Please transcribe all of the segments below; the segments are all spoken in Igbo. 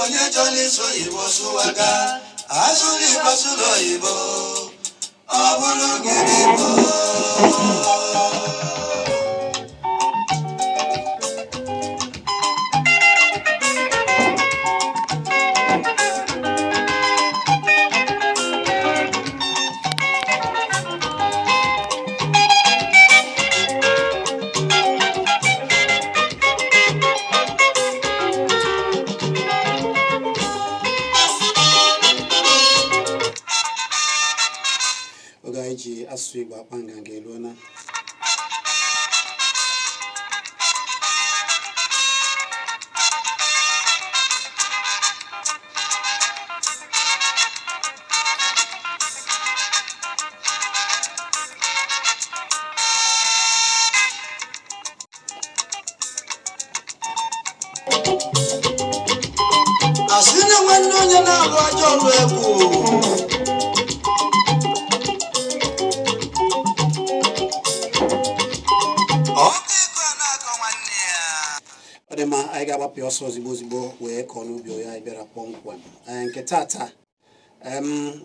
Onye chọrọ ịsụ Igbo sụwaga, asụrụ Igbo sụrụ oyibo, ọ bụrụ gịnị Igbo. Oge anyị ji asụsụ Igbo akpa nganga eruola. Asị na nwanne onye na-alụ ajọ ọlụ egwu. Ọkụ ego a na-akọ nwanne ya. Ọ dị mma, anyị ga-agbapụ ọsọ ozigbo ozigbo wee kọọ n'ubi onye anyị bịara kpọmkwem. Nke tata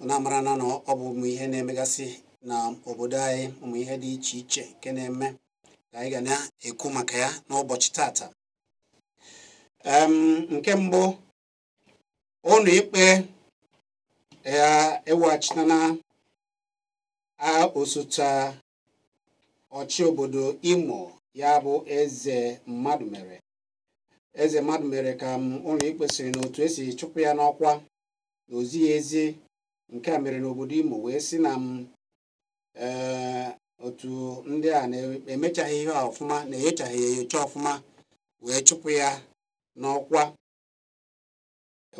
na-amara na ọ bụ ụmụ ihe na-emegasị na obodo anyị, ụmụ ihe dị iche iche nke na-eme ka anyị ga na-ekwu maka ya n'ụbọchị tata. Nke mbụ, ụlọ ikpe ya eweghachitana osote ọchị obodo Imo, ya bụ Eze Mmadụ mere ka ụlọ ikpe siri na otu esi chụpụ ya n'ọkwa na ozighị ezi. Nke a mere n'obodo Imo wee sị na otu ndị a na-emechaghị ihe ọfụma, na-enyochaghị ya enyocha ọfụma wee chụpụ ya n'ọkwa.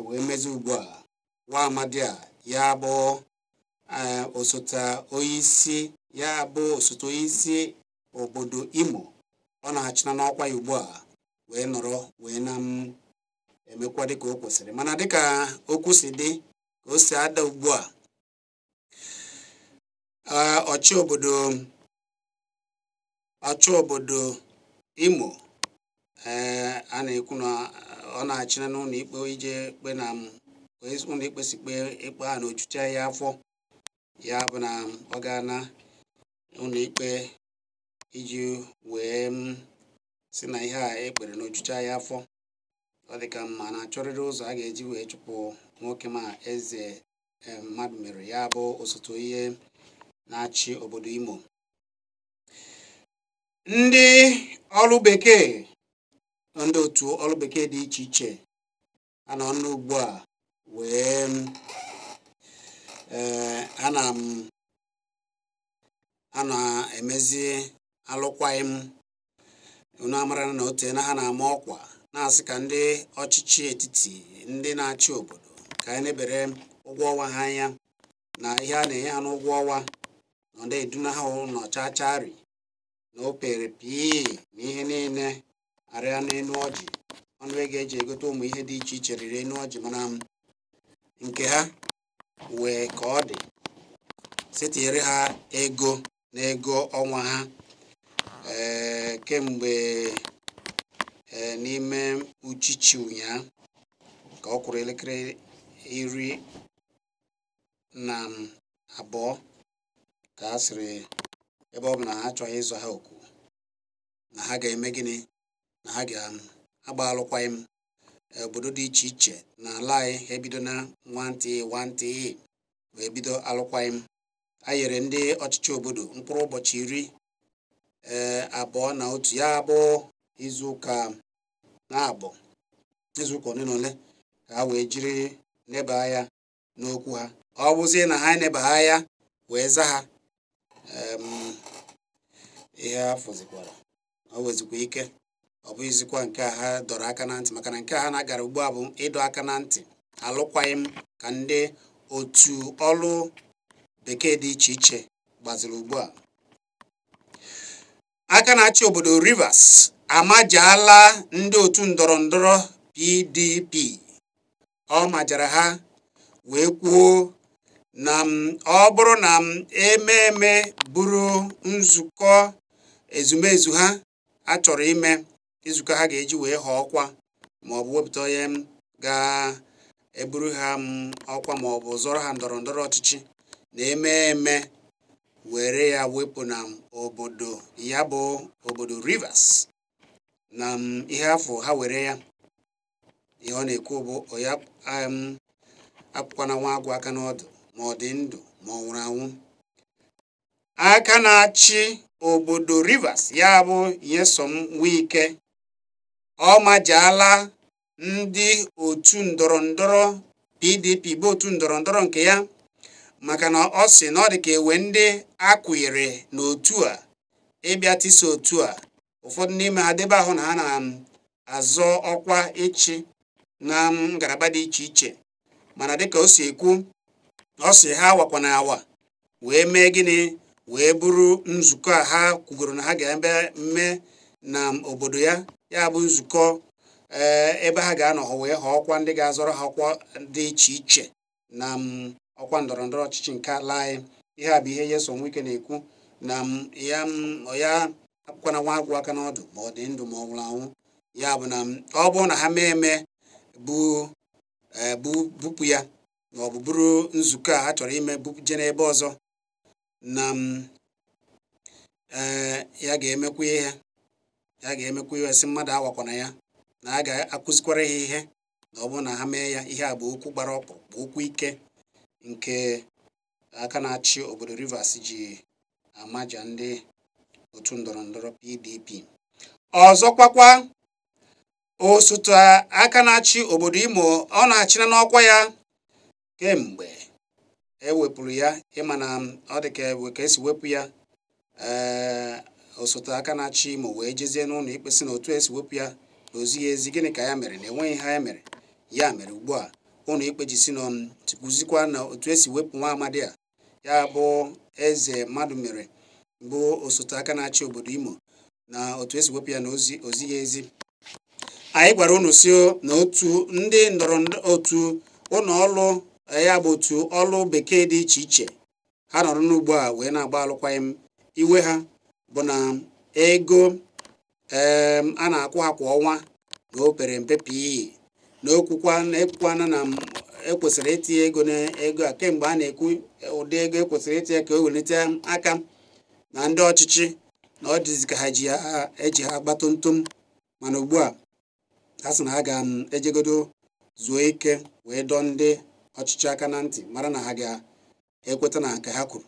Wee mezi ugbu a nwa amadi a, ya bụ osote onyeisi, ya bụ osote onyeisi obodo Imo, ọ na-achịna n'ọkwa ya ugbu a wee nọrọ wee na m emekwa dịka o kwesịrị. Mana dịka okwu si dị ka o si ada ugbu a, ọchị obodo Imo a na-ekwu na ọ na-achịna n'ụlọ ikpe ije kpe na ụlọ ikpe si kpee ikpe a na ojucha ya afọ, ya bụ na ọ ga-ana ụlọ ikpe iji wee si na ihe a ekpere na ojucha ya afọ. Ọ dị ka mma na-achọrịrị ụzọ a ga-eji wee chụpụ nwoke ma Eze Mmadụ mere, ya bụ osote onye na-achị obodo Imo. Ndị ọrụ bekee, ndị otu ọrụ bekee dị iche iche a nọ n'ugbu a wee a na-emezi alụkwaghịm. Unu amara na otu na ha na-ama ọkwa na-asị ka ndị ọchịchị etiti, ndị na-achị obodo, ka anyị na-ebere ụgwọ ọnwa ha anya na ihe a na-enye ha n'ụgwọ ọnwa na ndị eduna ha ụlọ chachari na opere pii na ihe niile arịa n'enu ọjị. Ọnụ ego eji egote ụmụ ihe dị iche iche riri enu ọjị, mana nke ha wee ka ọ dị setinyere ha ego na ego ọnwa ha kemgbe n'ime uchichi ụnyaahụ ka ọ kwụrụ elekere 12 ka a sịrị ebe ọ bụ na ha achọghị ịzọ ha oku na ha ga-eme gịnị, na ha ga-agba alụkwaghịm. Obodo dị iche iche na ala anyị ha ebido na nwantị nwantị wee bido alụkwaghịm. A nyere ndị ọchịchị obodo mkpụrụ ụbọchị 21, ya bụ izuụka na-abụ izuụka ole na ole, ka ha wee jiri neba anya n'okwu ha. Ọ bụzie na ha neba anya wee za ha ihe ha fụzikwara, ọ wezikwa ike ọ bụghịzikwa nke a ha dọrọ aka na ntị, maka na nke a ha na-agara ugbu a bụ ịdọ aka na ntị alụkwaghịm ka ndị otu ọrụ bekee dị iche iche gbaziri ugbu a. Aka na-achị obodo Rivers amajaala ndị otu ndọrọ ndọrọ PDP. Ọ majara ha wee kwuo Na ọ bụrụ na ememe bụrụ nzukọ ezumezu ha a chọrọ ime nzukọ ha ga-eji wee họọ ọkwa ma ọ bụ wepụta onye ga-eburu ha ọkwa ma ọ bụ zọrọ ha ndọrọ ndọrọ ọchịchị na ememe were ya wepụ na obodo ya bụ obodo Rivers na ihe afọ ha were ya. Ihe ọ na-ekwu bụ ya apụkwana nwa agwụ aka n'ọdụ ma ọ dị ndụ ma ọ nwụrụ anwụ. Aka na-achị obodo Rivers ya bụ Nyesom Wike ọ majaala ndị otu ndọrọ ndọrọ PDP bụ otu ndọrọ ndọrọ nke ya maka na ọ sị na ọ dị ka ewe ndị akwụnyere n'otu a ịbịa tisa otu a ụfọdụ n'ime ha debe ahụ na ha na-azọ ọkwa ịchị na ngalaba dị iche iche mana dịka o si ekwu ọ sị ha wakwana awa wee mee gịnị wee bụrụ nzukọ a ha kwugoro na ha ga-eme mme na obodo ya ya bụ nzukọ ebe ha ga-anọ wee họọ ọkwa ndị ga-azọrọ ha ọkwa dị iche iche na ọkwa ndọrọ ndọrọ ọchịchị nke ala anyị. Ihe a bụ ihe Nyesom Wike na-ekwu na ya ya apụkwana nwa agwụ aka n'ọdụ ma ọ dị ndụ ma ọ nwụrụ anwụ. Ya bụ na ọ bụrụ na ha mee eme bụ bupụ ya ma ọ bụ bụrụ nzukọ a ha chọrọ ime bupụ je n'ebe ọzọ na ya ga-emekwa ihe ya ga-emekwa ihe sị mmadụ awakwana ya na a ga-akụzikwara ha ihe na ọ bụrụ na ha mee ya. Ihe a bụ okwu gbara ọkpụrụkpụ okwu ike nke aka na-achị obodo Rivers ji amaja ndị otu ndọrọ ndọrọ PDP. Ọzọkwakwa osote aka na-achị obodo Imo ọ na-achịna n'ọkwa ya kemgbe ewepụrụ ya ịma na ọ dị ka ka esi wepụ ya osote aka na-achị Imo wee jezie n'ụlọ ikpe sị na otu esi wepụ ya na ozighị ezi. Gịnị ka ya mere na enweghị ha ya mere? Ya mere ugbu a ụlọ ikpe ji si na kụzikwa na otu esi wepụ nwa amadi a ya bụ eze mmadụ mere bụ osote aka na-achị obodo Imo na otu esi wepụ ya na ozighị ezi. Anyị gwara unu si na otu ndị ndọrọ otu ụlọ ọrụ ya bụ otu ọrụ bekee dị iche iche ha nọrọ n'ugbu a wee na-agba alụkwaghịm. Iwe ha bụ na ego a na-akwụ ha kwa ọnwa na o pere mpe pii na okwukwa na ekwukwana na ekwesịrị itinye ego n'ego a kemgbe a na-ekwu ụdị ego ekwesịrị itinye ka o welite aka na ndị ọchịchị na ọ dịzi ka ha ji eji ha gba tomtom mana ugbu a ha sị na ha ga-ejegodo zuo ike wee dọọ ndị ọchịchị aka na ntị mara na ha ga-ekweta na nke ha kwuru.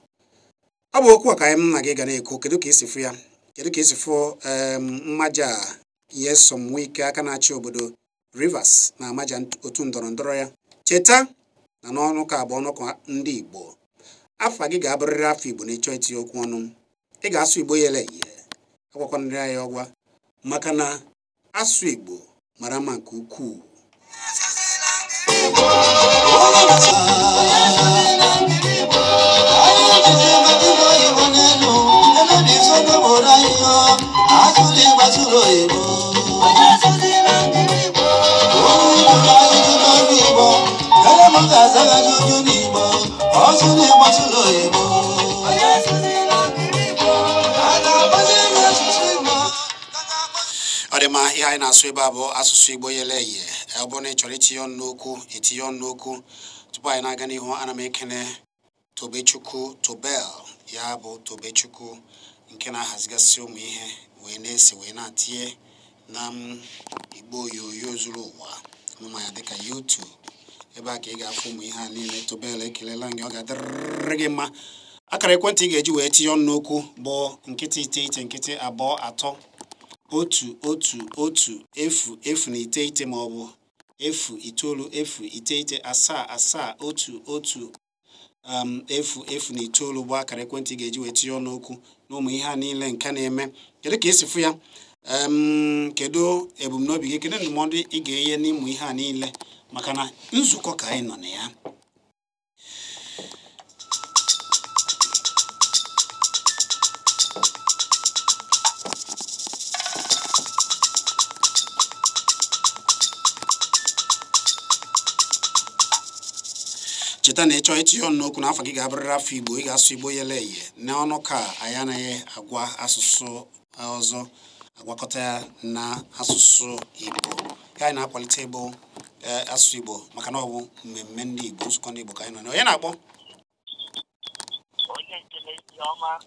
Ọ bụ okwu a ka anyị m na gị ga na-ekwu. Kedu ka isi fụ ya? Kedu ka isi fụ mmaja Nyesom Wike aka na-achị obodo Rivers na amaja otu ndọrọ ndọrọ ya? Cheta na n'ọnụ ka abụọ ọnụkọ ndị Igbo afa gị ga-abụrịrị afọ Igbo na ịchọ itinye okwu ọnụ. Ị ga-asụ Igbo yele eye agwakwanarị anyị ọgwa maka na asụ Igbo mara mma nke ukwuu. Ọ dị mma, ihe anyị na-asụ ebe a bụ asụsụ Igbo yele eye. Ọ bụrụ na ị chọrọ itinye ọnụ n'okwu itinye ọnụ n'okwu. Tupu anyị na-aga n'ihu ana m ekene Tobechukwu Tobel ya bụ Tobechukwu nke na-ahazigasị ụmụ ihe wee na-ese wee na-atinye na igbo onyonyo zuru ụwa mmanya dịka YouTube ebe a ka ị ga-afụ ụmụ ihe a niile. Tobel ekelela gị, ọ ga-adịrịrị gị mma. Akara ekwentị ị ga-eji wee tinye ọnụ n'okwu bụ 0 9 6 2 3 1 1 1 0 0 9 ma ọ bụ 0 9 0 9 7 7 1 1 0 0 9 bụ akara ekwentị ị ga-eji wee tinye ọnụ okwu na ụmụ ihe a niile nke na-eme. Kedu ka esi fụ ya? Kedu ebumnobi gị? Kedu ndụmọdụ ị ga-enye n'ịmụ ihe a niile maka na nzukọ ka anyị nọ na ya? Cheta na ịchọ itinye ọnụ n'okwu n'afọ gị ga-abụrịrị afọ Igbo, ị ga-asụ Igbo yele eye n'ọnụ ka anyị anaghị agwa asụsụ ọzọ agwakọta ya na asụsụ Igbo. Ya anyị na-akwalite bụ asụsụ Igbo maka na ọ bụ mmemme ndị Igbo, nzukọ ndị Igbo ka anyị nọ. Onye na-akpọ?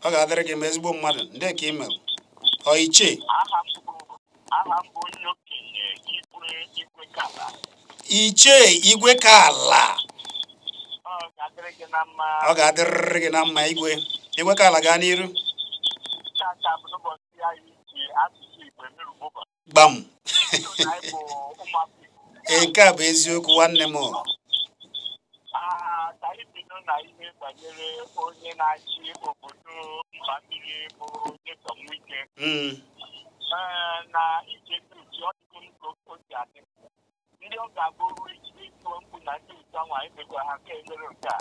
Ọ ga-adịrị gị ma ezigbo mmadụ. Ndị ka email ọ ichie? Ichie Igwe Kala. Ọ ga-adịrịrị gị na mma Igwe. Igwe Kala, gaa n'iru. Gbam. Ee, nke a bụ eziokwu nwanne m. Ndị ọ ga-abụ etiwe mkpu na ndị otu ahụ anyị mekwa ha nke emere nke a.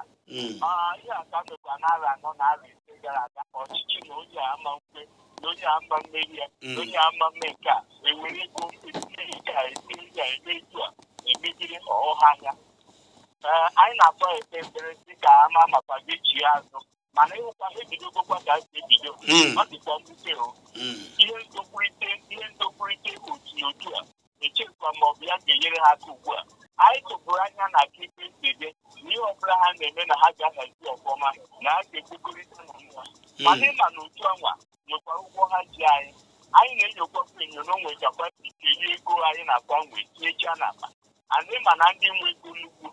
Ihe aka mekwa n'arọ 4 na arọ 5 gara aga, ọchịchị na onye ama mkpe na onye ama mmeri ya na onye ama mme nke a ewere ego etinye nke a etinye ya eme etu a emegide ọha anya. Anyị na-akpọ ekpe ekpere dị ka ama makwa gị chi azụ, mana ịhụkwa ebidogokwa ka esi ebido. Ọ dịkwa mwute o. Ihe ndokwurịta otu na otu a echekwa ma ọ bụ ya ga-enyere ha aka ugbu a. Anyị tụbụrụ anya na aka ikpe si ede na ihe ọbụla ha na-eme na ha ga-ahazi ọfọma na ha ga-ekwekọrịta na mmụọ, mana ịma na otu anwa nwekwara ụgwọ ha ji anyị. Anyị na-enyokwakwa enyo na onwechakwa ikenye ego anyị na-agbanwe tinyechaa n'akpa. Anyị ma na ndị nwe ego nnukwu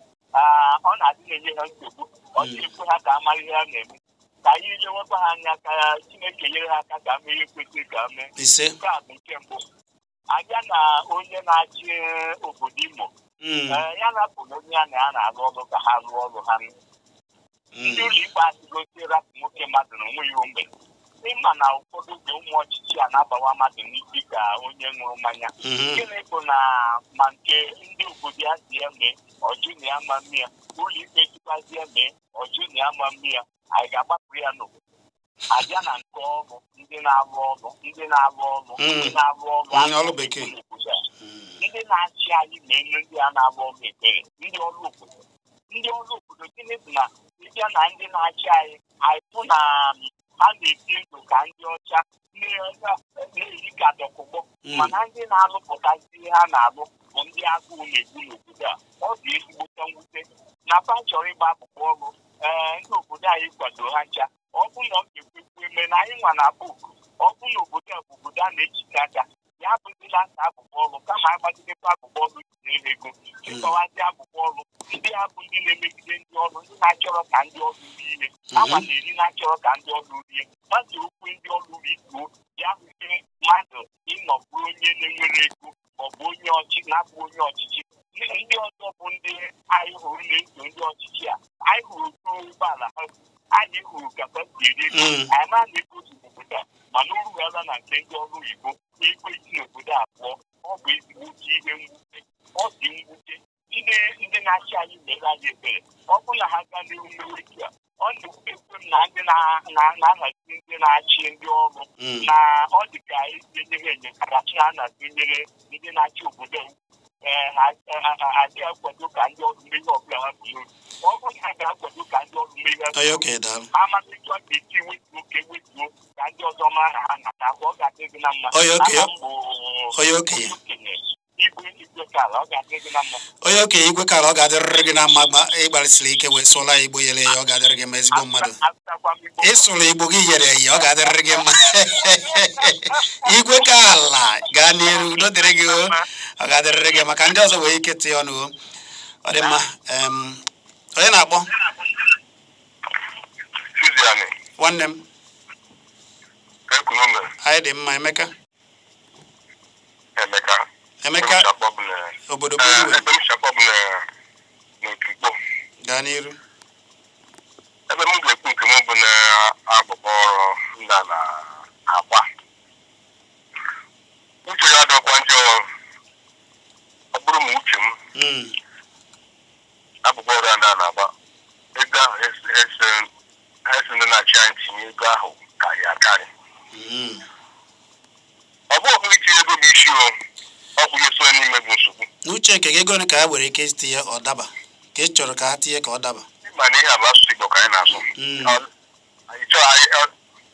ọ na-adị na-enye ha nsogbu, ọ na-ekwe ha ka a mara ihe ha na-eme. Ka anyị lewekwa ha anya ka Chineke nyere ha aka ka mee ihe kwesịrị ka mee. Nke a bụ nke mbụ. Abịa na onye na-achị obodo Imo, ya napụrụ onye ya na ya na-alụ ọrụ ka ha rụọ ọrụ ha. Ndị ụlọikpe asịgosi rapụ nwoke mmadụ na onwe ya mgbe. Ịma na ụfọdụ oge ụmụ ọchịchị a na-abawa mmadụ n'isi ka onye ṅụrụ mmanya. Gịnị bụ na ma nke ndị obodo ya si ya mee ọjụ na ya ma mmiri ya, ụlọikpe tụkwazi ya mee ọjụ na ya ma mmiri ya, anyị ga-agbapụrụ ya n'obodo. Abịa na nke ọrụ ndị na-alụ ọrụ ndị na-alụ ọrụ ndị na-alụ ọrụ bekee, ndị na-achị anyị na-enye ndị a na-alụ ọrụ ekpere, ndị ọrụ obodo. Ndị ọrụ obodo gịnị bụ na ịbịa na ndị na-achị anyị, anyị fụ na ha na-ebi ndụ ka ndị ọcha na-eyi ka dọkụgbọ, mana ndị na-alụpụtazi ihe ha na-alụ bụ ndị agụụ na-egbu n'obodo a. Ọ dị ezigbote mwute na fa chọrọ ịgba akwụkwọ ọrụ. Ee, ndị obodo anyị kwadoro ha ncha. Ọ bụ na ọ ga-ekwekwu eme na anyị nwa na buku, ọ bụ na obodo a bụ obodo a na-echite aka ya abụzila nta abụbọ ọrụ, kama agbagidekwa abụbọ ọrụ tinye ego chịkọwazi abụbọ ọrụ. Ndị a bụ ndị na-emegide ndị ọrụ, ndị na-achọrọ ka ndị ọrụ rie ihe, awa na-eri na-achọrọ ka ndị ọrụ rie. Mmadụ okwu ndị ọrụ rituo ya hụzie mmadụ ịnọbụ onye na-enwere ego maọbụ onye ọchị na-abụ onye ọchịchị. Ndị ọzọ bụ ndị anyị hụrụ na-eso ndị ọchịchị a, anyị hụrụ otu ụgbọala ha, anyị hụrụ ka ha si eri ego, anyị ma na ego dị n'obodo a, mana o rughara na nke ndị ọrụ oyibo ego esi n'obodo a pụọ. Ọ bụ ezigbo ihe mwute, ọ dị mwute. Ndị na-achị anyị mere anyị ebere. Ọ bụrụ na ha gaa n'ihu mewe etu a, ọ na-ewutekwe m na ndị na-ahazi ndị na-achị ndị ọrụ na ọ dị ka esi enye ha enyemaka ha na-atụnyere ndị na-achị obodo. Adịghị akwado ka ndị ọrụ mmeri ọbụla ha bụ n'obi. Ọ bụrụ na ha ga-akwado ka ndị ọrụ mmeri ha amalite ọ ga-esi wetuo ka ewetuo ka ndị ọzọ mara na ha nata ahụ, ọ ga-adị gị na mma. Onye okenye Igwe Igwe Kala, ọ ga-adị gị na mma. Onye okenye Igwe Kala, ọ ga-adịrịrị gị na mma. Ma ịgbalịsiri ike wee sụọla ya Igbo yere ya, ọ ga-adịrị gị mma ezigbo mmadụ. Ịsụrụ Igbo gị yere ya, ọ ga-adịrịrị gị mma. Igwe Kala, gaa n'iru, udo dịrị gị o. Ọ ga-adịrịrị gị maka ndị ọzọ nwere ike tinye ọnụ o. Ọ dị mma. Onye na-akpọ? Nwanne m. Anyị dị mma. Emeka. Emeka obodo Benue. Gaa n'iru. Ebe m ga-ekwu nke m bụ na abụbọ ọrụ ndị a na-agba. Uche ya adọkwa njọ. Ọ bụrụ ma uche m, abụbọ ọrụ ndị a na-agba, ego ahụ esi ndị na-achị anyị tinye ego ahụ karịa akarị. Ọ bụ ọbụghị itinye ego bụ isi o, ọ bụ ihe so n'ime bụ nsogbu. N'uche nke gị, ego ole ka ha nwere ike itinye ọ daba? Ka ị chọrọ ka ha tinye ka ọ daba? Ịma na ihe a bụ asụsụ Igbo ka anyị na-asụ.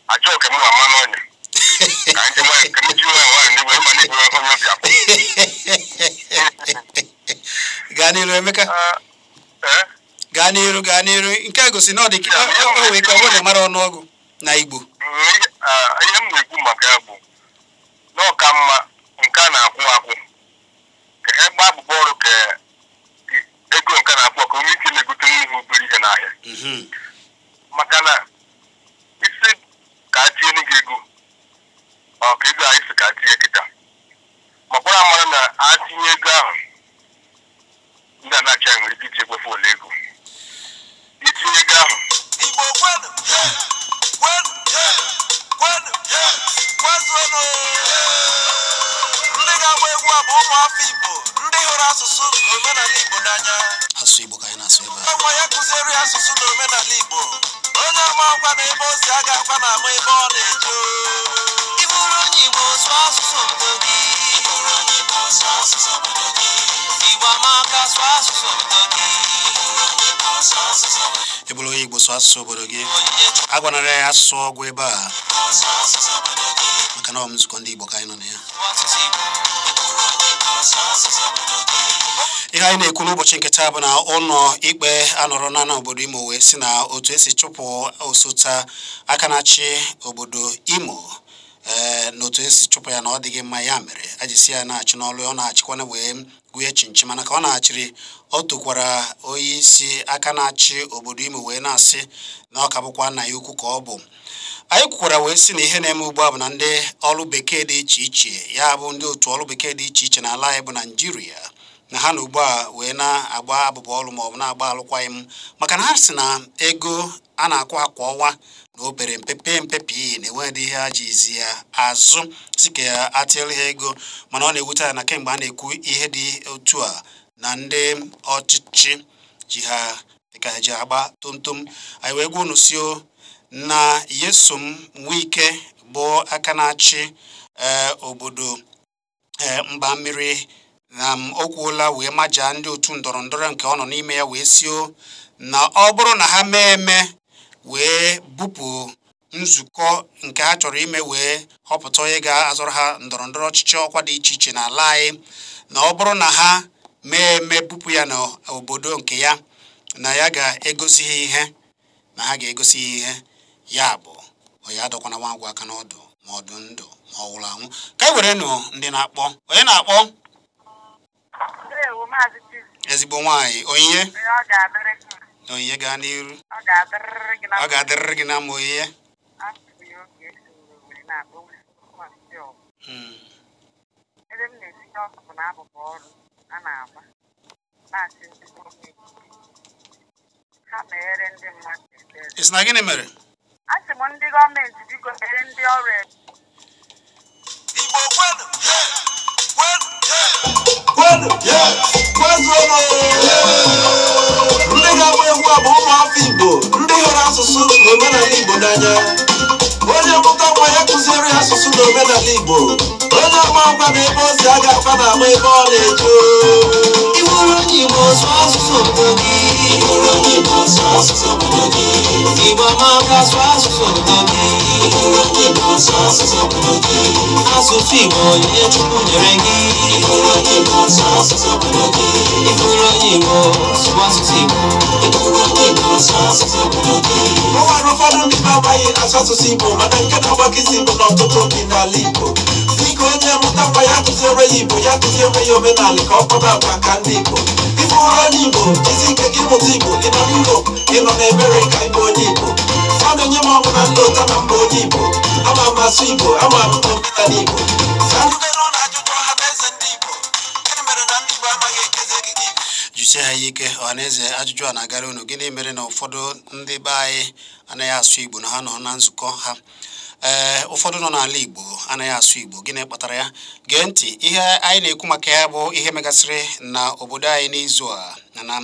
Achọghị ka m na-ama n'ọnya. Ka anyị ka m ji nwayọ nwayọ n'igwe ịma na igwe onye obi akpọ. Gaa n'iru Emeka. Gaa n'iru gaa n'iru nke a gosi na ọ dị ka o wee ka ọ bụrụ na mara ọnụọgụ na Igbo. Ihe m na-ekwu maka ya bụ na ọ ka mma nke a na-akwụ akwụ ka e gbaa abụbọ ọrụ ka ego nke na-akwụ ka onye ike na-egote nnukwu obere ihe n'ahịa. Maka na isi ka a tinye gị ego ọ ka ego anyị si ka a tinye kịta makwara amara na a tinye ego ahụ ndị a na-achị anyị nwere ike iji egwefe ole ego itinye ego ahụ. Igbo kwenu kwenu kwenu kwezuonụ. Ndị ga-agba egwu a bụ ụmụafọ Igbo ndị hụrụ asụsụ na omenala Igbo n'anya. Asụsụ Igbo ka anyị na-asụ ebe a. Nwa ya kụziere ya asụsụ na omenala Igbo. Onye ama akwa na ebe o si aga akwa na ama ebe ọ na-eje. Ị bụrụ onye Igbo sụọ asụsụ obodo gị. Ị bụrụ onye Igbo sụọ asụsụ obodo gị. Igbo amaka sụọ asụsụ obodo gị. Ị bụrụ onye Igbo sụọ asụsụ obodo gị. Ị bụrụ onye Igbo sụọ asụsụ obodo gị. Agwanara ya asụsụ ọgwụ ebe a maka na ọ nzukọ ndị Igbo ka anyị nọ na ya. Ihe anyị na-ekwu n'ụbọchị nke taa bụ na ụlọ ikpe anọrọ na obodo Imo wee sị na otu esi chụpụ osote aka na-achị obodo Imo na otu esi chụpụ ya na ọ dịghị mma, ya mere ajisi ya na-achị n'ọlụ ọ na-achịkwana wee gụnye chinchi, mana ka ọ na-achịrị ọ tokwara onye isi aka na-achị obodo Imo wee na-asị na ọ ka bụkwa nna ya ukwu ka ọ bụ. Anyị kwukwara wee sị na ihe na-eme ugbu a bụ na ndị ọrụ bekee dị iche iche, ya bụ ndị otu ọrụ bekee dị iche iche n'ala anyị bụ Naijiria, na ha na ugbu a wee na-agba abụba ọrụ maọbụ na-agba alụkwaghịm maka na ha sị na ego a na-akwụ ha kwa ọnwa na o pere mpepe mpepi na enweghị ihe ha ji ezi ya azụ, si ka atịrị ha ego. Mana ọ na-ewute ya na kemgbe a na-ekwu ihe dị otu a na ndị ọchịchị ji ha dịka ha ji agba tomtom. Anyị wee gwa unu sio na Nyesom Wike bụ aka na-achị obodo mba mmiri na o kwuola wee majaa ndị otu ndọrọ ndọrọ nke ọ nọ n'ime ya wee sio na ọ bụrụ na ha mee eme wee bupụ nzukọ nke ha chọrọ ime wee họpụta onye ga-azọrọ ha ndọrọ ndọrọ ọchịchị ọkwa dị iche iche n'ala anyị, na ọ bụrụ na ha mee eme bupụ ya n'obodo nke ya na ya ga-egosi ha ihe, na ha ga-egosi ya ihe. Ya bụ onye adọkwana nwa agwọ aka n'ọdụ ma ọ dị ndụ ma ọ nwụrụ anwụ. Ka e were nụ ndị na-akpọ. Onye na-akpọ? Ezigbo nwaanyị Onyinye. Onyinye gaa n'iru. Ọ ga-adịrịrị gị na mma Onyinye. Ebe m na-etinye ọkụ bụ na abụbọ ọrụ a na-agba na-achị ndị gọọmenti ha meghere ndị mmadụ ebere. Ị sị na gịnị mere? Asị m ndị gọọmenti biko mere ndị ọrụ ebere. Igbo kwenu kwenu kwenu kwezuonụ. Ndị ga-agba egwu a bụ ụmụafọ Igbo ndị hụrụ asụsụ na omenala Igbo n'anya. Onye mụta nwa ya kụziere ya asụsụ na omenala Igbo. Onye ama akwa na ebe o si aga akwa na ama ebe ọ na-eje. Ị bụrụ onye Igbo sụọ asụsụ obodo gị. Ị bụrụ onye Igbo sụọ asụsụ obodo gị. Igbo amaka sụọ asụsụ obodo gị. Ị bụrụ onye Igbo sụọ asụsụ obodo gị. Asụsụ Igbo onyinye Chukwu nyere gị. Ị bụrụ onye Igbo sụọ asụsụ obodo gị. Ị bụrụ onye Igbo sụọ asụsụ Igbo. Ị bụrụ onye Igbo sụọ asụsụ obodo gị. O nwere ụfọdụ ndị na-amaghị asụ asụsụ Igbo mana nke na-agbakisi Igbo n'ọtụtụ dị n'ala Igbo. Biko onye mụta nwa ya kụziere ya Igbo, ya kụziere ya omenala ka ọ kwaba agwa ka ndị Igbo. Ị bụrụ onye Igbo, isi ike gị mụta Igbo. Ị nọ n'Europe, ị nọ n'Amerịka, ị bụ onye Igbo. Ọ na-enye m ọmụ na nlọta na mba onye Igbo. Ama m asụ Igbo, ama m omenala Igbo. Jisie ha ike ọhaneze, ajụjụ a na-agara unu. Gịnị mere na ụfọdụ ndị be anyị anaghị asụ Igbo na ha nọ na nzukọ ha? Ee, ụfọdụ nọ n'ala Igbo anaghị asụ Igbo. Gịnị kpatara ya? Gee ntị, ihe anyị na-ekwu maka ya bụ ihe megasịrị na obodo anyị n'izu a na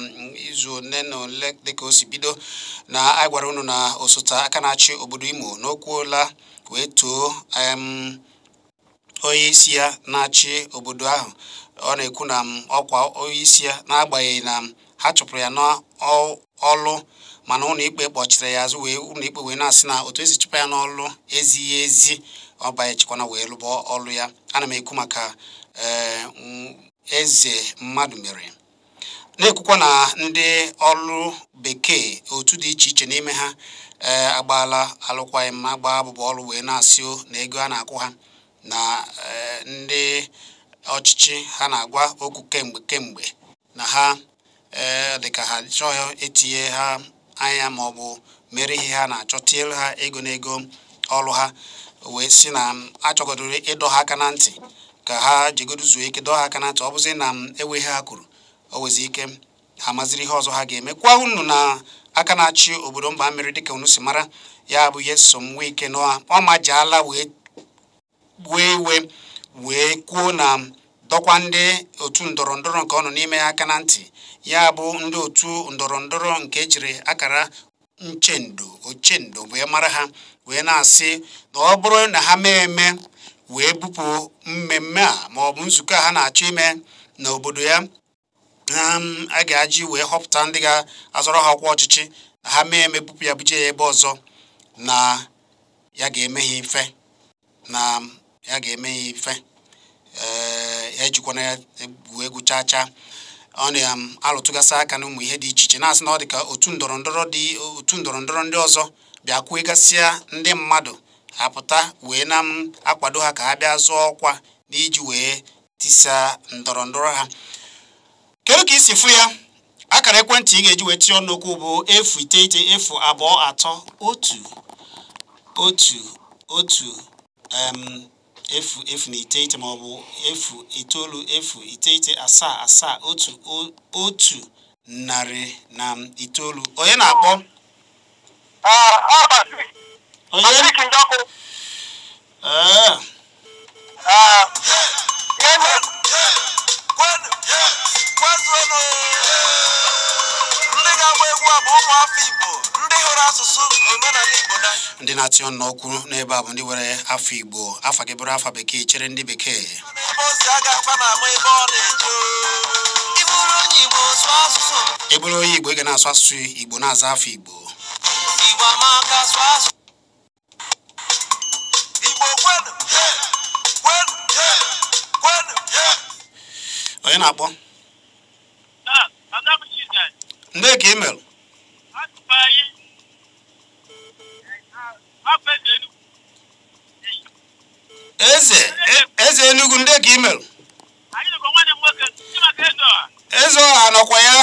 izu ole na ole dịka o si bido. Na anyị gwara unu na osote aka na-achị obodo Imo na o kwuola wee too onye isi ya na-achị obodo ahụ. Ọ na-ekwu na ọkwa onye isi ya n'agbanyeghị na ha chụpụrụ ya n'ọlụ Mana ụlọ ikpe kpọchiri ya azụ, wee ụlọ ikpe wee na-asị na otu esi chụpụ ya n'ọlụ ezighi ezi, ọ banyechikwana wee lụba ọlụ ya. Ana m ekwu maka Eze mmadụ mere, na-ekwukwa na ndị ọrụ bekee otu dị iche iche n'ime ha agbaala alụkwaghịm ma gbaa abụbọ ọrụ, wee na-asị na ego a na-akwụ ha na ndị ọchịchị ha na-agwa okwu kemgbe na ha dịka ha chọọ etinye ha anya ma ọ bụ mere ihe ha na-achọ, tinyere ha ego n'ego ọrụ ha, wee sị na achọgodoro ịdọ ha aka na ntị ka ha jegodo zuo ike, dọọ ha aka na ntị. Ọ bụzi na enweghị ha kwuru, o wezi ike ha maziri ihe ọzọ ha ga-eme. Kwa unu na aka na-achị obodo mba mmiri, dịka unu si mara ya bụ Nyesom Wike na ọ majaala wee wee iwe wee kwuo na dọkwa ndị otu ndọrọ ndọrọ nke ọ nọ n'ime ya aka na ntị, ya bụ ndị otu ndọrọ ndọrọ nke ejiri akara nchendo ochendo wee mara ha, wee na-asị na ọ bụrụ na ha mee eme wee bupụ mmemme a ma ọ bụ nzukọ a ha na-achọ ime n'obodo ya, a ga-aji wee họpụta ndị ga-azọrọ ha ọkwa ọchịchị, na ha mee eme bupụ ya buje ya ebe ọzọ, na ya ga-eme ha ife, na ya ga-eme ha ife. Ya ejikwana ya egwu egwu chaa chaa. Ọ na-alụtụgasị aka na ụmụ ihe dị iche iche, na-asị na ọ dị ka otu ndọrọ ndọrọ dị otu ndọrọ ndọrọ ndị ọzọ bịa kwuegasịa ndị mmadụ apụta wee na akwado ha ka ha bịa zụọ ọkwa n'iji wee tisaa ndọrọ ndọrọ ha. Kedu ka isi fụ ya? Akara ekwentị ị ga-eji wee tinye ọnụ okwu bụ 0 9 0 2 3 1 1 1 0 0 na 9 ma ọ bụ 0 9 0 9 7 7 1 109. Onye na-akpọ? Onye? Ndị na-atị ọnụ n'okwu n'ebe a bụ ndị nwere afọ Igbo, afa gị bụrụ afa bekee, chere ndị bekee. Ị bụrụ onye Igbo, ị ga na-asụ asụsụ Igbo, na-aza afọ Igbo. Onye na-akpọ? Ndị ka ị mere? Eze Enugu, ndị ka ị mere? Eze ọha nọkwa ya?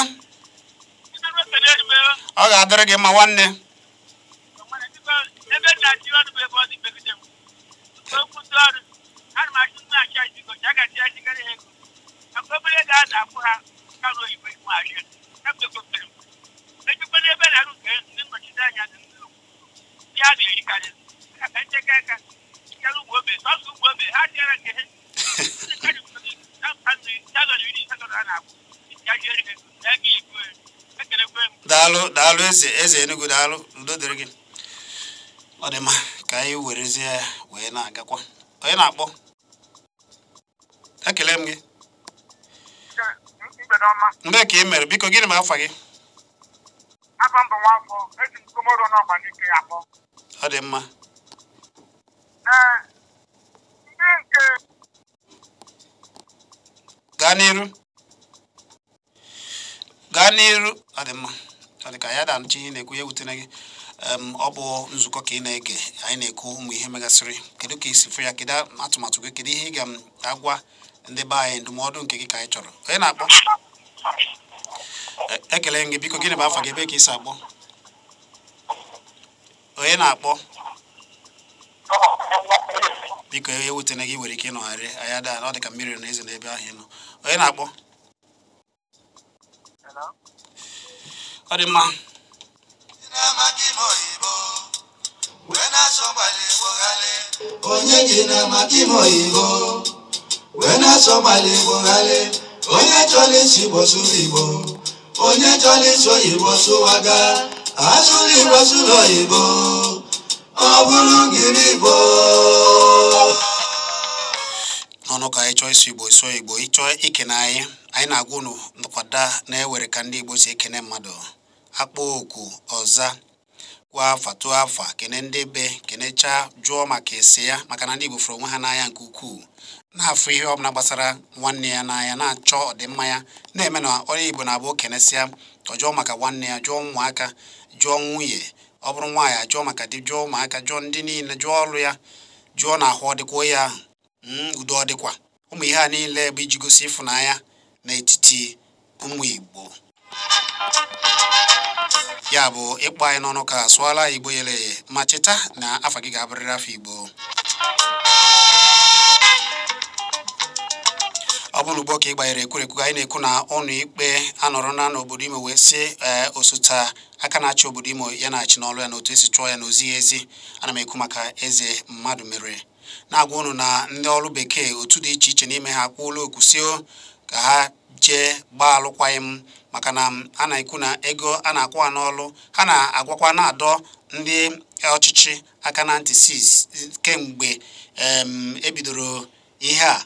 Ọ ga-adịrị gị mma nwanne. Daalụ daalụ eze Enugu, daalụ, udo dịrị gị. Ọ dị mma ka anyị werezie ya wee na-agakwa. Onye na-akpọ? Ekele m gị. Mgbe ka ị mere, biko gịnị ma afa gị? Ọ dị mma. Gaa n'iru. Gaa n'iru. Ọ dị mma. Ọ dị ka ya da-anụchi ihe na-ekwu ya ewutena gị. Ọ bụ nzukọ ka ị na-ege, anyị na-ekwu ụmụ ihe megasịrị. Kedu ka isi fụ ya? Kedu atụmatụ gị? Kedu ihe ị ga-agwa ndị be anyị? Ndụmọdụ nke gị ka anyị chọrọ. Onye na-akpọ? Ekele m gị, biko gịnị bụ afa gị, ebe ka isi akpọ? Onye na-akpọ? Biko ewutena gị, nwere ike ịnọgharị anyị ada, ọ dị ka mmiri na eze n'ebe ahụ ị nọ. Onye na-akpọ? Ọ dị mma. Onye ji na maka ime oyibo wee na-asọ gbala Igbo ghale, onye chọrọ isi Igbo sụrụ Igbo, onye chọrọ isi oyibo sụwaga, asụrụ Igbo sụrụ oyibo, ọ bụrụ ngiri Igbo. N'ọnụ ka anyị chọọ isi Igbo sụọ Igbo, ịchọọ ikene anyị, anyị na-agwa unu nkwada na-ewere ka ndị Igbo si ekene mmadụ. Akpọ oku ọza kwa afa tụọ afa kene ndị be kenechaa jụọ maka ese ya, maka na ndị Igbo fụrụ onwe ha n'anya nke ukwuu, na-afụ ihe ọbụla gbasara nwanne ya n'anya, na-achọ ọdịmma ya, na-eme na onye Igbo na-abụ okenesịa ọ jụọ maka nwanne ya, jụọ ụmụaka, jụọ nwunye, ọ bụrụ nwaanyị jụọ maka di, jụọ ụmụaka, jụọ ndị niile, jụọ ọrụ ya, jụọ na ahụ ọ dịkwa ya ahụ, udo ọ dịkwa. Ụmụ ihe a niile bụ iji gosi ịfụnanya n'etiti ụmụ Igbo. Ya bụ ịkpọ anyị n'ọnụ ka sụọla Igbo yere eye, ma cheta na afa gị ga-abụrịrị afọ Igbo. Ọ bụrụ ugbo ka ị gbanyere ekwurekwu, anyị na-ekwu na ụnụ ikpe anọrọna n'obodo Imo wee sị osote aka na-achị obodo Imo ya na-achị n'ọlụ ya na otu esi chụọ ya na ozighị ezi. Ana m ekwu maka eze mmadụ mere na-agwa unu na ndị ọrụ bekee otu dị iche iche n'ime ha akwụọla oku si ka ha jee gbaa alụkwaghịm, maka na a na-ekwu na ego a na-akwụ ha n'ọlụ ha na-agwakwa na-adọ ndị ọchịchị aka na ntị sis kemgbe ebidoro ihe a,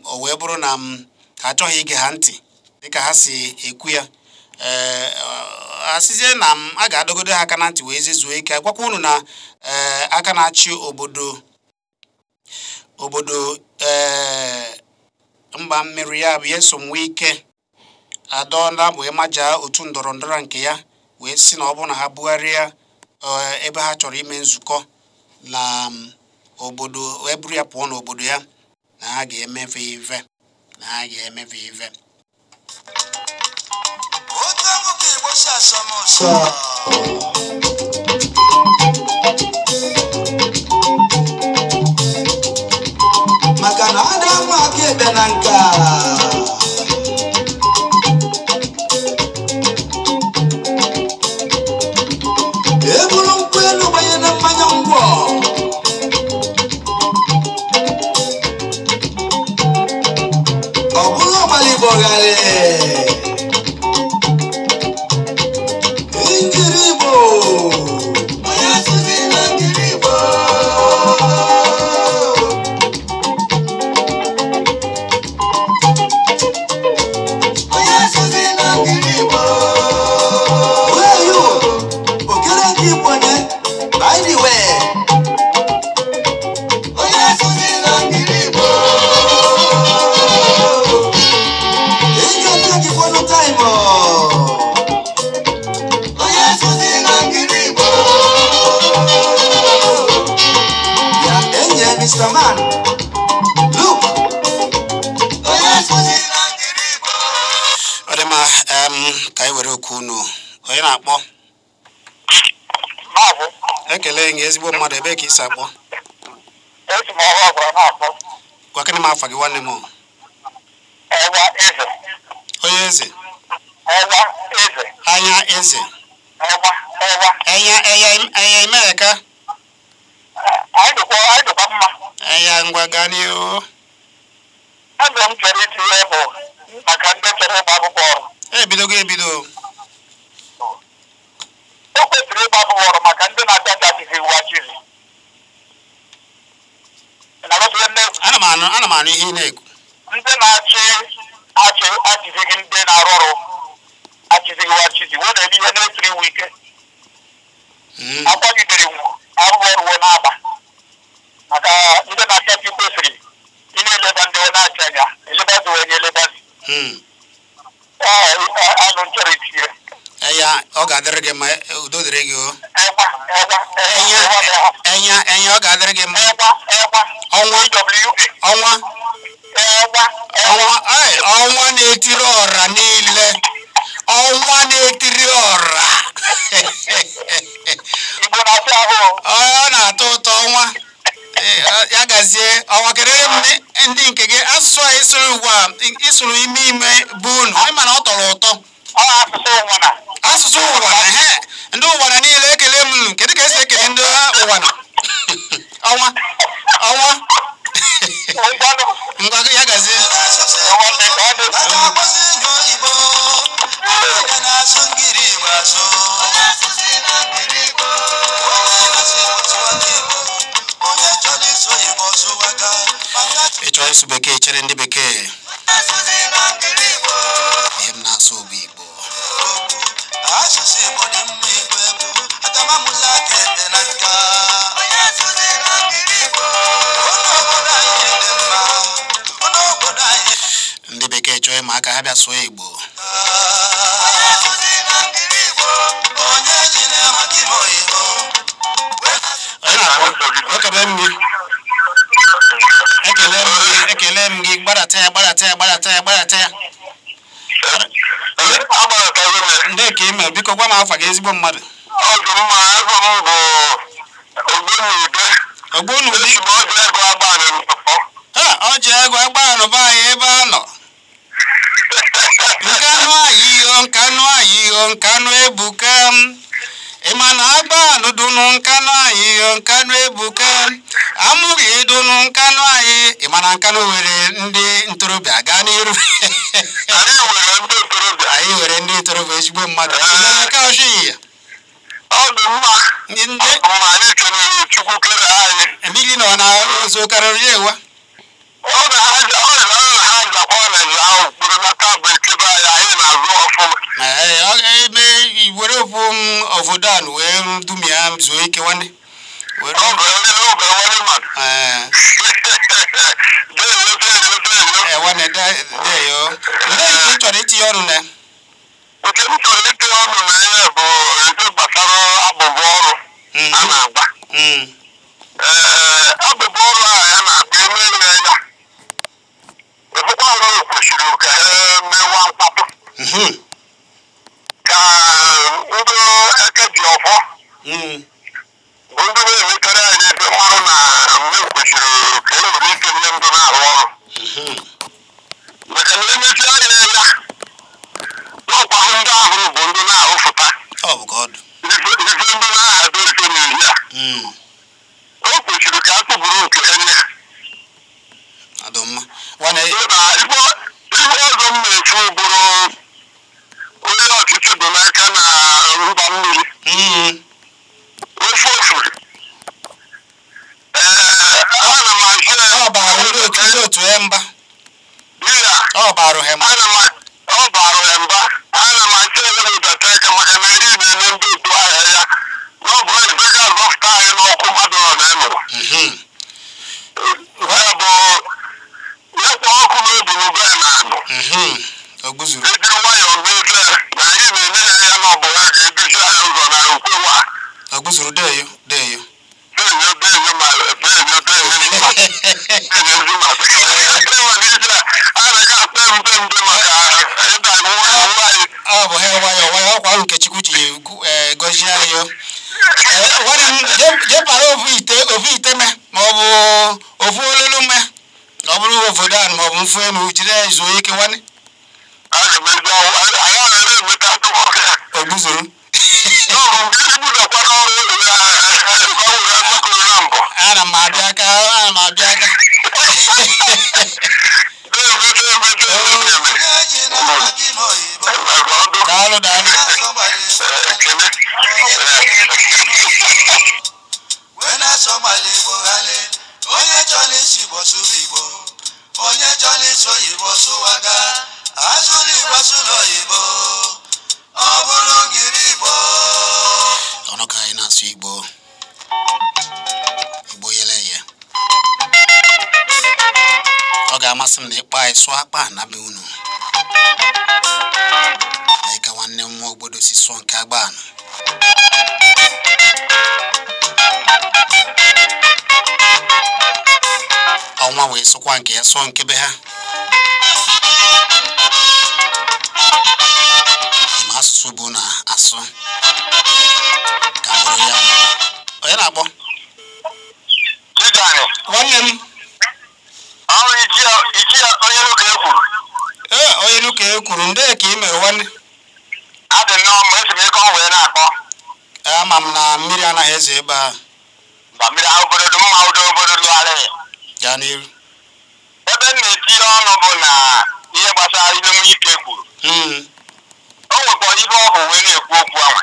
o wee bụrụ na ha achọghị ige ha ntị dịka ha si ekwu ya. Asịzie na a ga-adọgodo ha aka na ntị wee zezuo ike. Agwakwa unu na aka na-achị obodo mba mmiri ya bụ Nyesom Wike adọọla wee majaa otu ndọrọ ndọrọ nke ya wee sị na ọ bụrụ na ha bugharịa ebe ha chọrọ ime nzukọ na obodo wee buru ya pụọ n'obodo ya, na ha ga-emefe ife, na ha ga-emefe ife. Maka na ada nwa aka ebe na nka eburu nkwụ elu gbanye na mmanya ngwọ, ọ bụrụ ọgbara Igbo gharị nkiri Igbo. Mr. Man, look. Ọ dị mma, ka anyị were okwu unu. Onye na-akpọ? Ekele gị ezigbo mmadụ, ebee ka ị si akpọ? Gwakịrị m afa gị nwanne m. Onye eze? Anya eze. Enya enya imereka. Enya ngwa gaa n'ihu. Aga m chọrọ itinye bụ maka ndị chọrọ ịgba akwụkwọ ọrụ. Ebidogo ebido. O kwesịrị ịgba akwụkwọ ọrụ maka ndị na-acha achachizi iwu achizi. Ana m anụ ihe ị na-ekwu. Ndị na-achị achị achizighị ndị na-arụ ọrụ achizighị iwu achizi wee na-eme ihe na-esiri iwu ike. Akwagidere iwu arụ ọrụ wee na-aba. Maka ndị na-achị achị kwesịrị ị na-eleba ndị na-achị anya elebazi onye elebazi. Alụ nchọrọ itinye. Eya, ọ ga-adịrị gị mma, udo dịrị gị o. Enya enya ọ ga-adịrị gị mma. Ọnwa ọnwa ọnwa ọnwa na-etiri ọra niile. Ọnwa na-etiri ọra. Ọ na-atọ ụtọ ọnwa. Ya gazie ọnwa kelere m ndị nke gị asụsụ a ịsụrụ ugbu a ịsụrụ ime ime bụ unu anyị mana ọ tọrọ ụtọ. Asụsụ ụwana he ndị ụwana niile ekele m. Kedu ka esi ekele ndị ụwana? Ọnwa ọnwa ngwa ya gazie. Ị chọrọ ịsụ bekee chere ndị bekee. Ihe m na-asụ bụ Igbo. Asụsụ Igbo dị mma igbo egwu agamamụla ka ete na nka. Onye asụsụ na ngiri Igbo. Ụlọ obodo anyị dị mma. Ụlọ obodo anyị. Ndị bekee chọọ ịma aka ha bịa sụọ Igbo. Onye asụsụ na ngiri Igbo. Onye ji na-amaka ime oyibo. Onye na-akpọ? Ekele m gị. Ekele m gị, ekele m gị, gbadata ya, gbadata ya, gbadata ya, gbadata ya. Ndị ka ime, biko gwa m afa gị ezigbo mmadụ. Ogbonụdị. Ha, ọ ji ego agbanụ be anyị ebe a nọ. Nkanụ ayiyo, nkanụ ayiyo, nkanụ ebuka. Ị ma na agbanụ dụnụ nkanụ ayiyo, nkanụ ebuka. Amụghị dụnụ nkanụ anyị. Ị ma na nkanụ were ndị ntorobịa gaa n'iru. Anyị were ndị ntorobịa ezigbo mmadụ. Ị ka ọchị ya. Ndị mmiri nọ na ụzọ karịrị ya ewa. Ee, ọ eme were ofu m obodo a wee dumia zuo ike nwanne. Were ee ee nwanne de de yo. Ndị nke ị chọrọ itinye ọnụ na Nke m chọrọ itinye ọnụ na ihe bụ ihe gbasara abụbụ ọrụ a na-agba. Ee, abụbụ ọrụ a ya na-agba emere ya. Ịfụkwa ọrụ kwesịrị ka e mewa mkpatụ ka ndị eke ji ọfọ bụ ndị na-emekarị anyị ebe mmarụ na mme kwesịrị ka e nwere ike nye ndị na-arụ ọrụ. Maka na emechi anya ya n'ọkwa ndị ahụ bụ ndị na-arụfụta Ọ bụ ka ọ dị. ife ndị na-ahazi ife n'ezi a. O kwesịrị ka a tụbụrụ nke ha nye. Adụ mma. Nwanne Na ife ọzọ m na-efu bụrụ onye ọchịchị dị n'aka na mba mmiri ofe ofuri. Ee, ana m asị ọ baara ndị otu ya mba. ya Ọ baara ha mba. ana m ọ baara ya mba. Ana m asị ebe m data aka maka na iri na-eme ndị otu ahịa ya na ọ bụ ebe ga-azọpụta anyị n'ọkụ mmadụ nọ na enụwa. Ya bụ nyekwa ọkụ n'obi n'ube na anụ. O guzuru. Ejiri nwayọọ mee ife na anyị na-enye ya ya na ọ bụ ya ga-eduzi anyị ụzọ na ukwewa. O guzuru deyo deyo. Denyo denyo ma denyo denyo denyo ma denyo n'ije a anaghị akpe mbe mbe maka ịda iwu anyị. Ọ bụ ha nwayọọ nwayọọ ọkwa ahụ nke Chukwu ji gọzie anyị o. Nwanne m jee para ofu ite me ma ọ bụ ofu olulu me ọ bụrụ obodo a ma ọ bụ mfu enu jiri ya zuo ike nwanne. Aga m eji ọwụ anyị anaghị enweta atụmọkụ ya. O guzuru. N'ọbụ mgbe ibudakwa n'ọrụ gbanwere mmakụrụ na mbụ. Ana m abịa aka ana m abịa aka. Deme deme deme deme. Onye ji na-amaka ime oyibo. Daalụ daalụ. Ekele. Wee na-asọ mala Igbo ghale. Onye chọrọ isi Igbo sụrụ Igbo. Onye chọrọ isi oyibo sụwaga. Asụrụ Igbo asụrụ oyibo. Ọ bụrụ ngiri Igbo. Ọnụ ka anyị na-asụ Igbo. Igbo yele eye. Ọ ga-amasị m na ịkpọ anyị sụọ akpa na be unu. Anyị ka nwanne m nwa obodo si sụọ nke agbanụ. Ọnwa wee sụkwa nke ya sụọ nke be ha. Ma asụsụ bụ na asụ ka m were ya. Onye na-akpọ? Chijani, Nwanne m. ọrụ ichie onye nwoke kwuru. Ee, onye nu ka e kwuru ndị ka ị mere nwanne. Adị nnọọ mgbe esi m ike ọ wee na-akpọ. Ama m na mmiri anaghị ezo ebe a. Mba mmiri ahụ obodo dị mma ụdọ obodo lụgharịrị. Gaa n'iru. Ebe m na-etinye ọnụ bụ na ihe gbasara ihe nwa ike kwuru. O nwekwara ibe ọ bụ wee na-ekwu okwu ahụ.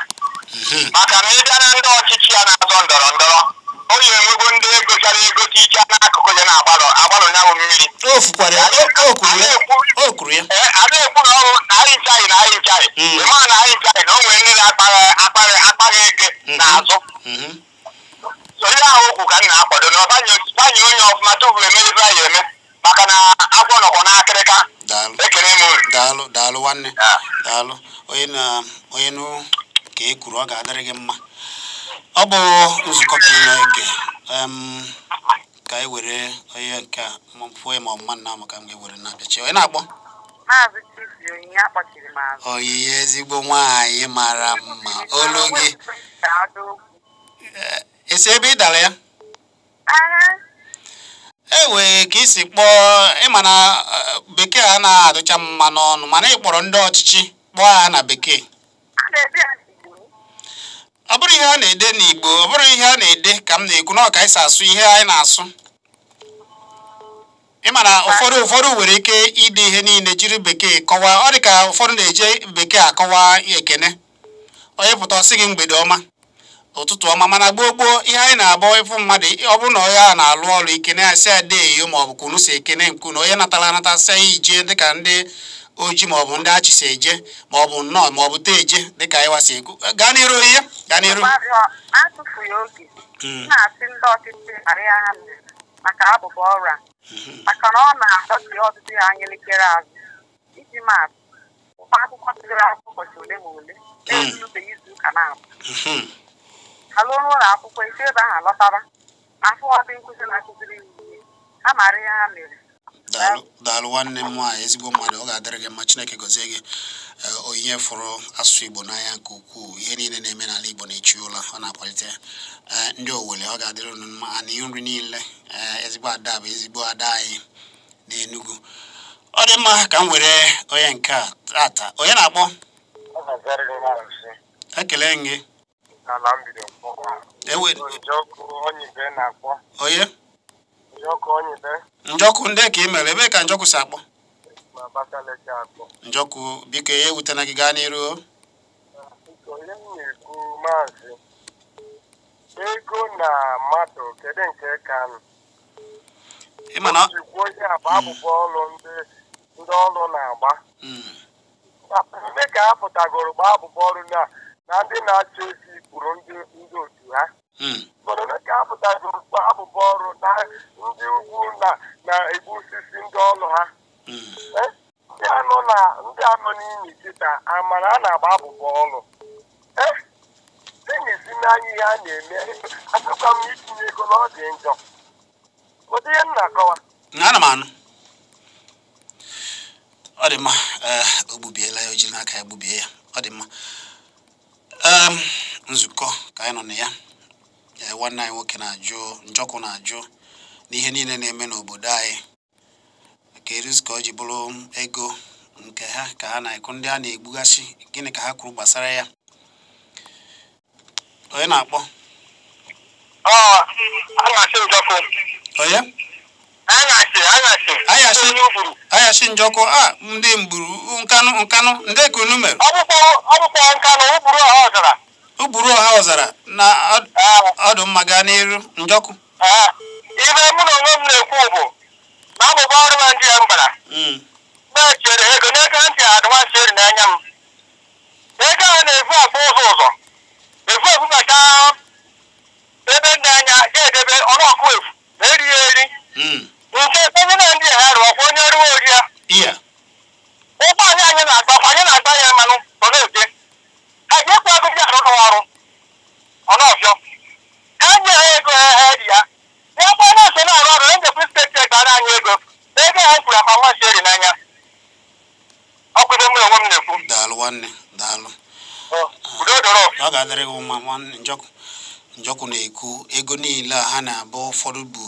Maka na ịbịa na ndị ọchịchị ya na-azọ ndọrọ ndọrọ, o yi enwego ndị egochara egocha iche n'akụkụ ya na-agbalụ agbalụ ya bụ mmiri. O O fukwara ya, o kwuru ya, o kwuru ya. A na-ekwu na ọrụ na anyị nchaghị na anyị nchaghị. Ịma na anyị nchaghị na o nwere ndị na-akpaghị ege n'azụ. So ihe ahụ okwu ka m na-akwado na ọbanye onye ọfụma tupu eme ife anyị eme maka na agwọ nọkwa n'akịrịka. Ekene m unu. Daalụ, daalụ nwanne. Daalụ. Onye na onye nụ ka e kwuru ọ ga-adịrị gị mma. Ọ bụ nzukọ ka ị na-ege. Ka anyị were onye nke a mfụ ma ọmụma nna m ka m ga-ewere na-abịachi. Onye na-akpọ? Maazị Chizi Onyinye akpọchiri m azụ. Oyiye ezigbo nwaanyị mara mma. Olu gị. Esi ebe ị dara ya? E wee ka isi kpọọ ịma na bekee a na-adụcha mma n'ọnụ mana ị kpọrọ ndị ọchịchị kpọọ ha na bekee. Ọ bụrụ ihe a na-ede n'Igbo, ọ bụrụ ihe a na-ede ka m na-ekwu na ọ ka anyị si asụ ihe anyị na-asụ. Ịma na ụfọdụ nwere ike ide ihe niile jiri bekee kọwaa. Ọ dị ka ụfọdụ na-eje bekee akọwa ekene. Onye pụta ọ sị gị mgbede ọma, ụtụtụ ọma, mana gboo gboo ihe anyị na-abụ ịfụ mmadụ ọ bụrụ na onye a na-alụ ọrụ ikene ya sị ada eyo ma ọ bụ kunu si ekene nku na onye natara anata sị ya ije dịka ndị oji ma ọ bụ ndị achị si eje ma ọ bụ nnọọ ma ọ bụ tee eje dịka anyị wasi ekwu. Gaa n'iru ihe, gaa n'iru. Atụfughị oge na-asị ndị ọchịchị ghara ya ha mere maka abụba ọrụ a maka na ọ na-adọtị ọtụtụ ya anya elekere azụ. Iji maatụ, ụmụ akwụkwọ bidoro akwụkwọ ụbọchị ole ma ole na-erubeghị izu ụka na-abụ ha ruo n'ụlọ akwụkwọ isi ebe ahụ alọtara ma afọ ndị nkụzi na-akụziri ihe ha mara ihe ha mere. Daalụ, daalụ nwanne m nwaanyị, ezigbo mmadụ, ọ ga-adịrị gị mma. Chineke gọzie gị. Onyinye fụrụ asụsụ Igbo n'anya nke ukwuu. Ihe niile na-eme n'ala Igbo na-echi ụla ọ na-akwalite ndị Owele. Ọ ga-adịrị unu mma. Ana nri niile, ezigbo ada bụ ezigbo ada anyị n'Enugu. Ọ dị mma ka m were onye nke a tata. Onye na-akpọ? Ekele m gị. Onye Njọkụ ndị ka ị mere ebee ka Njọkụ si akpọ? Njọkụ, biko ya ewutena gị, gaa n'iru. Onye m na-ekwu maazị, ego na mmadụ kedu nke ka jikwa onye agba abụbọ ọrụ ndị ọrụ na-agba eme ka a pụtagoro gbaa abụbọ ọrụ na ndị na-achị esi kwuru ndị otu ha mana ka a pụtagoro gbaa abụbọ ọrụ na ndị ugwu na-egbu osisi ndị ọrụ ha. Ndị anọ n'imi kịta amara a na-agba abụbọ ọrụ na-esi n'anya ihe a na-eme. Asịkwa m itinye ego na ọ dị njọ. Ụdị ihe m na-akọwa. Ana m anụ. Ọ dị mma, o gbubiela ya, o jiri n'aka ya gbubie ya. Ọ dị mma. Nzukọ ka anyị nọ na ya. Nwanne anyị nwoke na-ajụ, Njọkụ na-ajụ n'ihe niile na-eme n'obodo anyị ka eruzi ka ọ ji bụrụ ego nke ha ka ha na-ekwu ndị a na-egbugasị. Gịnị ka ha kwuru gbasara ya? Onye na-akpọ? Onye? Anyasị Njọkụ a ndị mgburu nkanụ nkanụ ndị ka unu mere? Uburu ọha ọzara na ọdụ mma. Gaa n'iru Njọkụ. Ibe mụ na onwe m na-ekwu bụ na abụba ọrụ na ndị ya m gbara na-echere ego n'ego ntị adịmasịrị n'anya m. Ego a na-efu akpa ụzọ ụzọ efu efubacha ebe ndị anya ga-edebe ọnụọkụ efu na erighị eri nke onye na ndị ha rụọ kwa onye rụọ ori ya. Ụgbọ anyị anyị na-agba anyị na-agba ya mmanụ ọ na-eje ha ga-ekwe agụbịa arụrụ ọrụ ọnụọfịọ ha nye ha ego ha ha ri ya ya kwa na-eso na-arụ ọrụ njekwa steeti gbara anyị ego ego ha kwuru akpa nwa eri n'anya. Ọkwụbe m onwe m na-ekwu. Daalụ nwanne, daalụ. Ọ ga-adịrị gị mma nwanne. Njọkụ Njọkụ na-ekwu ego niile a ha na-abụ ụfọdụ bụ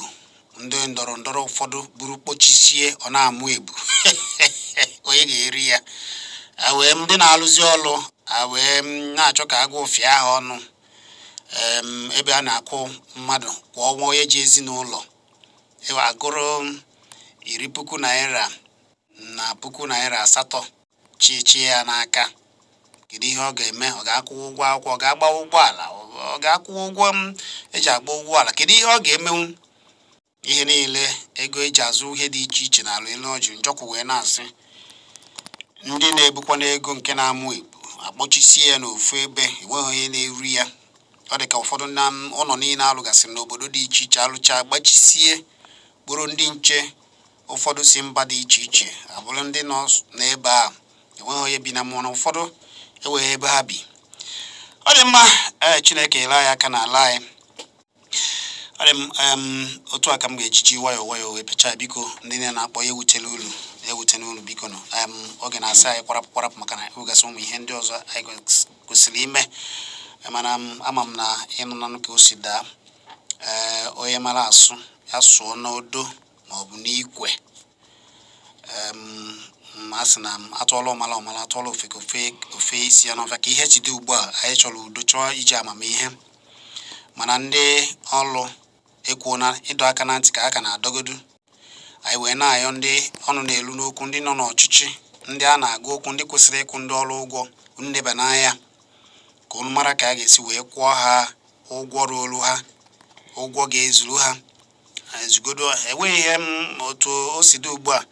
ndị ndọrọ ndọrọ, ụfọdụ buru kpochisie ọ na-amụ ebu onye ga-eri ya wee ndị na-alụzi ọlụ wee na-achọ ka agụụ fịa ha ọnụ ebe a na-akwụ mmadụ kwa ọnwa onye ji ezinụlọ agụrụ 10,000 naira na 8,000 chi ya n'aka. Kedu ihe ọ ga-eme? Ọ ga-akwụ ụgwọ akwụkwọ, ọ ga-agbawa ụgbọala, ọ ga-akwụ ụgwọ m eji agba ụgbọala? Kedu ihe ọ ga-emenwu? Ihe niile ego eji azụ ihe dị iche iche n'ala elu ọjị. Njọkụ wee na-asị ndị na-ebukwa n'ego nke na-amụ Igbo akpọchisie ya n'ofu ebe, enweghị onye na-eri ya. Ọ dị ka ụfọdụ na ụlọ niile alụgasịrị n'obodo dị iche iche alụcha gbachisie, kpụrụ ndị nche ụfọdụ si mba dị iche iche abụrụ ndị nọ n'ebe a, enweghị onye bi na mmụọ, na ụfọdụ enweghị ebe ha bi. Ọ dị mma, ee, Chineke ele anyị aka n'ala anyị. Ọ dị m otu a ka m ga-ejiji nwayọọ nwayọọ wee pechaa. Biko, ndị niile na-akpọ ya, ewutela ulu, ewutela ulu, biko nọ. Oge na-asị anyị kwarapụ kwarapụ maka na ewegasị ụmụ ihe ndị ọzọ anyị kwesịrị ime, mana ama m na ịnụnanụ ka o si daa. Ee, onye mara asụ ya sụọ n'odo maọbụ n'ikwe. A sị na m atụọla ọmala ọmala, atụọla ofe ka ofe ofe isi ya n'ọfịa. Ka ihe ji dị ugbu a, anyị chọrọ udo, chọọ iji amamihe, mana ndị ọlụ ekwuona ịdọ aka na ntị ka a ka na-adọgodu anyị, wee na-ayọ ndị ọnụ na-elu n'okwu, ndị nọ n'ọchịchị, ndị a na-agụ okwu, ndị kwesịrị ịkwụ ndị ọrụ ụgwọ, unu neba n'anya ka unu mara ka a ga-esi wee kwụọ ha ụgwọ ruolu ha, ụgwọ ga-ezuru ha ezugodo. Enweghị ihe m otu o si dị ugbu a,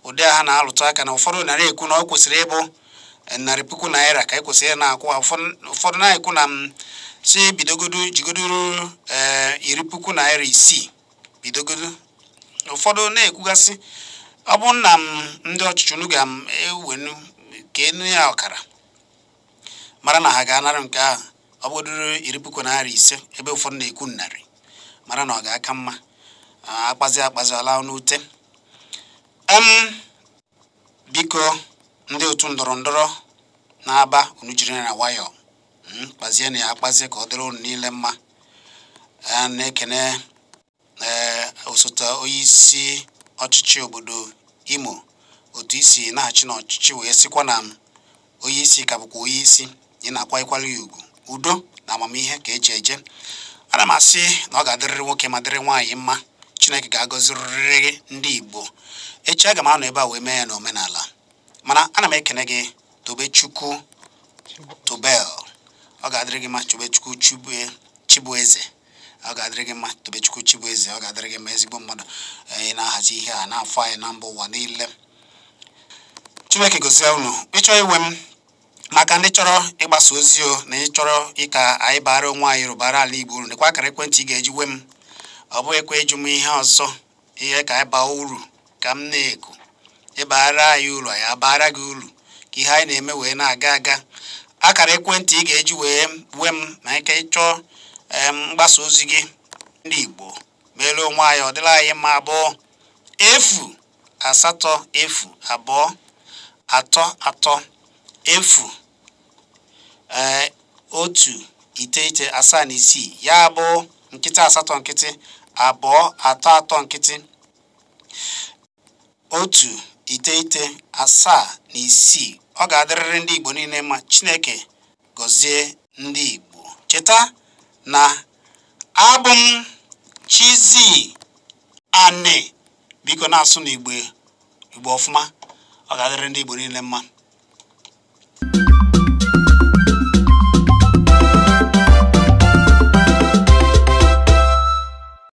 ụdị a ha na-alụtụ aka na ụfọdụ nara ekwu na ọ kwesịrị ịbụ 100,000 naira ka e kwesịrị na-akwụ ha. Ụfọdụ na-ekwu na m si bidogodu jigoduru ee 60,000 naira bidogodu. Ụfọdụ na-ekwugasị ọ bụrụ na m ndị ọchịchị unu ga-ewenu ka enu ya ọkara, mara na ha ga-anara nke ahụ, ọ bụgodoro 50,000 naira, ebe ụfọdụ na-ekwu 100, mara na ọ ga-aka mma. Akpazi akpazi ala n'ute em. Biko, ndị otu ndọrọ ndọrọ na-aba, unu jiri na nwayọọ kpazie na ya akpazie ka ọ dịrị unu niile mma. A na-ekene ee osote onye isi ọchịchị obodo Imo, otu isi na-achị n'ọchịchị wee sịkwa na onye isi ka bụkwa onye isi, ị na-akwanyekwara ya ugwu. Udo na amamihe ka eji eje. Ana m asị na ọ ga-adịrịrị nwoke ma dịrị nwaanyị mma. Chineke ga-agọzirịrị ndị Igbo. Echi aga m anọ ebe a wee mee ya n'omenala, mana ana m ekene gị, Tobechukwu Tobel, ọ ga-adịrị gị mma. Tobechukwu Chibueze, ọ ga-adịrị gị mma. Tobechukwu Chibueze, ọ ga-adịrị gị mma, ezigbo mmadụ. Ị na-ahazi ihe a na-afọ anyị na mba ụwa niile. Chineke gozie unu. Ịchọ iwe m maka ndị chọrọ ịgbasa ozi o na ịchọrọ ịka anyị bara onwe anyị, rụbara ala Igbo uru, nekwa akara ekwentị ị ga-eji we m. Ọ bụghịkwa ịjụ m ihe ọzọ, ihe ka anyị baa uru ka m na-ekwu. Ịbara anyị uru, anyị abara gị uru, ka ihe anyị na-eme wee na-aga aga. Akara ekwentị ị ga-eji wee wee m na ike ịchọọ mgbasa ozi gị, ndị Igbo meere onwe anyị, ọ dịla anyị mma, abụọ 0 8 0 2 3 3 0 ee 1 9 7 na 6, ya bụ 0 8 0 2 3 3 0 1 9 7 na 6. Ọ ga-adịrịrị ndị Igbo niile mma. Chineke gọzie ndị Igbo. Cheta na abụ m Chizzy Ani. Biko, na-asụ n'Igbo Igbo ọfụma. Ọ ga-adịrị ndị Igbo niile mma.